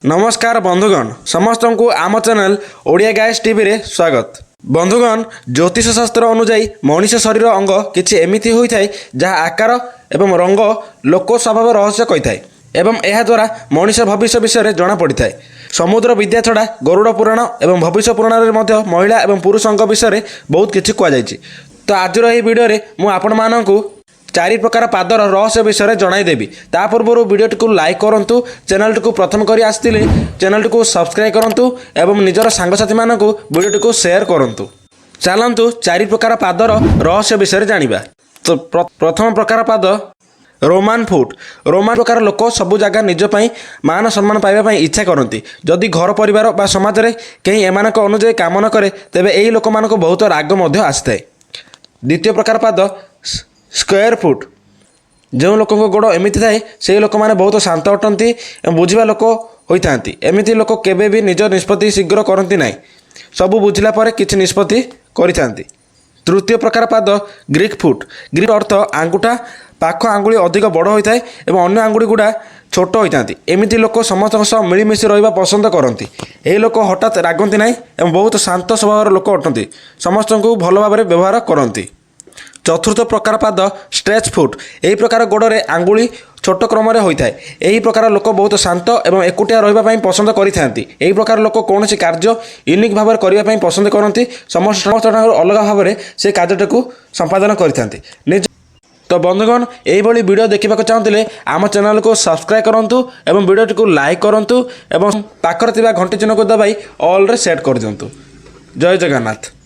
ନମସ୍କାର ବନ୍ଧୁଗଣ, ସମସ୍ତଙ୍କୁ ଆମ ଚ୍ୟାନେଲ ଓଡ଼ିଆ ଗାଏସ୍ ଟିଭିରେ ସ୍ୱାଗତ। ବନ୍ଧୁଗଣ, ଜ୍ୟୋତିଷ ଶାସ୍ତ୍ର ଅନୁଯାୟୀ ମଣିଷ ଶରୀର ଅଙ୍ଗ କିଛି ଏମିତି ହୋଇଥାଏ, ଯାହା ଆକାର ଏବଂ ରଙ୍ଗ ଲୋକ ସ୍ୱଭାବ ରହସ୍ୟ କହିଥାଏ ଏବଂ ଏହାଦ୍ୱାରା ମଣିଷ ଭବିଷ୍ୟ ବିଷୟରେ ଜଣାପଡ଼ିଥାଏ। ସମୁଦ୍ର ବିଦ୍ୟା ଛଡ଼ା ଗରୁଡ଼ ପୁରାଣ ଏବଂ ଭବିଷ୍ୟ ପୁରାଣରେ ମଧ୍ୟ ମହିଳା ଏବଂ ପୁରୁଷଙ୍କ ବିଷୟରେ ବହୁତ କିଛି କୁହାଯାଇଛି। ତ ଆଜିର ଏହି ଭିଡ଼ିଓରେ ମୁଁ ଆପଣମାନଙ୍କୁ ଚାରି ପ୍ରକାର ପାଦର ରହସ୍ୟ ବିଷୟରେ ଜଣାଇଦେବି। ତା ପୂର୍ବରୁ ଭିଡ଼ିଓଟିକୁ ଲାଇକ୍ କରନ୍ତୁ, ଚ୍ୟାନେଲଟିକୁ ପ୍ରଥମ କରି ଆସିଥିଲେ ଚ୍ୟାନେଲଟିକୁ ସବସ୍କ୍ରାଇବ୍ କରନ୍ତୁ ଏବଂ ନିଜର ସାଙ୍ଗସାଥିମାନଙ୍କୁ ଭିଡ଼ିଓଟିକୁ ସେୟାର କରନ୍ତୁ। ଚାଲନ୍ତୁ, ଚାରି ପ୍ରକାର ପାଦର ରହସ୍ୟ ବିଷୟରେ ଜାଣିବା। ତ ପ୍ରଥମ ପ୍ରକାର ପାଦ ରୋମାନ ଫୁଟ୍। ରୋମାନ ପ୍ରକାର ଲୋକ ସବୁ ଜାଗା ନିଜ ପାଇଁ ମାନ ସମ୍ମାନ ପାଇବା ପାଇଁ ଇଚ୍ଛା କରନ୍ତି। ଯଦି ଘର, ପରିବାର ବା ସମାଜରେ କେହି ଏମାନଙ୍କ ଅନୁଯାୟୀ କାମ ନ କରେ, ତେବେ ଏହି ଲୋକମାନଙ୍କୁ ବହୁତ ରାଗ ମଧ୍ୟ ଆସିଥାଏ। ଦ୍ୱିତୀୟ ପ୍ରକାର ପାଦ ସ୍କୋୟାର ଫୁଟ୍। ଯେଉଁ ଲୋକଙ୍କ ଗୋଡ଼ ଏମିତି ଥାଏ, ସେହି ଲୋକମାନେ ବହୁତ ଶାନ୍ତ ଅଟନ୍ତି ଏବଂ ବୁଝିବା ଲୋକ ହୋଇଥାନ୍ତି। ଏମିତି ଲୋକ କେବେ ବି ନିଜ ନିଷ୍ପତ୍ତି ଶୀଘ୍ର କରନ୍ତି ନାହିଁ। ସବୁ ବୁଝିଲା ପରେ କିଛି ନିଷ୍ପତ୍ତି କରିଥାନ୍ତି। ତୃତୀୟ ପ୍ରକାର ପାଦ ଗ୍ରୀକ୍ ଫୁଟ୍। ଗ୍ରୀକ୍ ଅର୍ଥ ଆଙ୍ଗୁଠା ପାଖ ଆଙ୍ଗୁଳି ଅଧିକ ବଡ଼ ହୋଇଥାଏ ଏବଂ ଅନ୍ୟ ଆଙ୍ଗୁଳି ଗୁଡ଼ା ଛୋଟ ହୋଇଥାନ୍ତି। ଏମିତି ଲୋକ ସମସ୍ତଙ୍କ ସହ ମିଳିମିଶି ରହିବା ପସନ୍ଦ କରନ୍ତି। ଏହି ଲୋକ ହଠାତ୍ ରାଗନ୍ତି ନାହିଁ ଏବଂ ବହୁତ ଶାନ୍ତ ସ୍ୱଭାବର ଲୋକ ଅଟନ୍ତି। ସମସ୍ତଙ୍କୁ ଭଲ ଭାବରେ ବ୍ୟବହାର କରନ୍ତି। ଚତୁର୍ଥ ପ୍ରକାର ପାଦ ଷ୍ଟ୍ରେଚ୍ ଫୁଟ୍। ଏହି ପ୍ରକାର ଗୋଡ଼ରେ ଆଙ୍ଗୁଳି ଛୋଟ କ୍ରମରେ ହୋଇଥାଏ। ଏହି ପ୍ରକାର ଲୋକ ବହୁତ ଶାନ୍ତ ଏବଂ ଏକୁଟିଆ ରହିବା ପାଇଁ ପସନ୍ଦ କରିଥାନ୍ତି। ଏହି ପ୍ରକାର ଲୋକ କୌଣସି କାର୍ଯ୍ୟ ୟୁନିକ୍ ଭାବରେ କରିବା ପାଇଁ ପସନ୍ଦ କରନ୍ତି। ସମସ୍ତଙ୍କଠାରୁ ଅଲଗା ଭାବରେ ସେ କାର୍ଯ୍ୟଟିକୁ ସମ୍ପାଦନ କରିଥାନ୍ତି ନିଜ। ତ ବନ୍ଧୁଗଣ, ଏଇଭଳି ଭିଡ଼ିଓ ଦେଖିବାକୁ ଚାହୁଁଥିଲେ ଆମ ଚ୍ୟାନେଲକୁ ସବସ୍କ୍ରାଇବ୍ କରନ୍ତୁ ଏବଂ ଭିଡ଼ିଓଟିକୁ ଲାଇକ୍ କରନ୍ତୁ ଏବଂ ପାଖରେ ଥିବା ଘଣ୍ଟି ଚିହ୍ନକୁ ଦବାଇ ଅଲ୍ରେ ସେଟ୍ କରିଦିଅନ୍ତୁ। ଜୟ ଜଗନ୍ନାଥ।